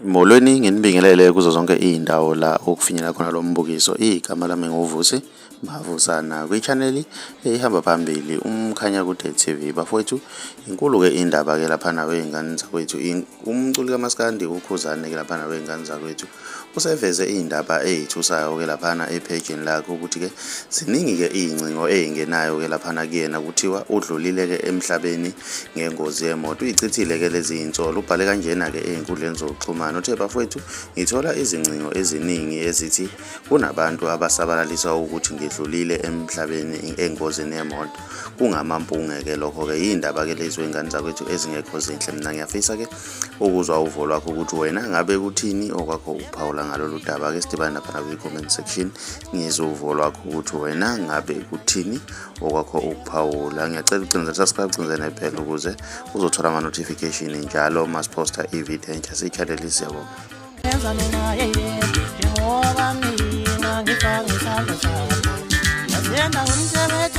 Molweni, nginibingelele kuzo zonke iy'ndawo la okufinyelela khona lo mbukiso. Igama lami nguVusi Mavusana kwi-channel ehamba phambili uMkhanyakude TV. Bafowethu, inkulu-ke indaba-ke laphana wey'ngane zakwethu. Umculi kaMaskandi uKhuzane-ke laphana wey'ngane zakwethu useveze iy'ndaba ey'thusayo-ke laphana ephejini lakhe ukuthi-ke ziningi-ke iy'ngcingo ey'ngenayo-ke laphana kuyena kuthiwa udlulile-ke emhlabeni ngengozi yemoto. Uyichithile-ke lezi iy'nsolo, ubhale kanjena-ke ey'nkundleni zokuxhumana. Uthe bafowethu ngithola izingcingo eziningi ezithi kunabantu abasabalalisa ukuthi ngidlulile emhlabeni engozini yemoto. Kungamampunge-ke lokho-ke, yiy'ndaba-ke lezi wey'ngane zakwethu ezingekho zinhle. Mina ngiyafisa-ke ukuzwa uvo lwakho ukuthi wena ngabe kuthini okwakho ukuphawula ngalolu daba. Ke sidibane laphana kwi-comment section ngizwe uvo lwakho ukuthi wena ngabe kuthini okwakho ukuphawula. Ngiyacela ucinze subscribe, ucinze nebhele ukuze uzothola ama-notification njalo uma siphosta i-video entsha. Siyikhalele, siyabonga. Yenza mina yeye njengoba mina ngifaka isandla sakho. Yazenza ngumsebenzi.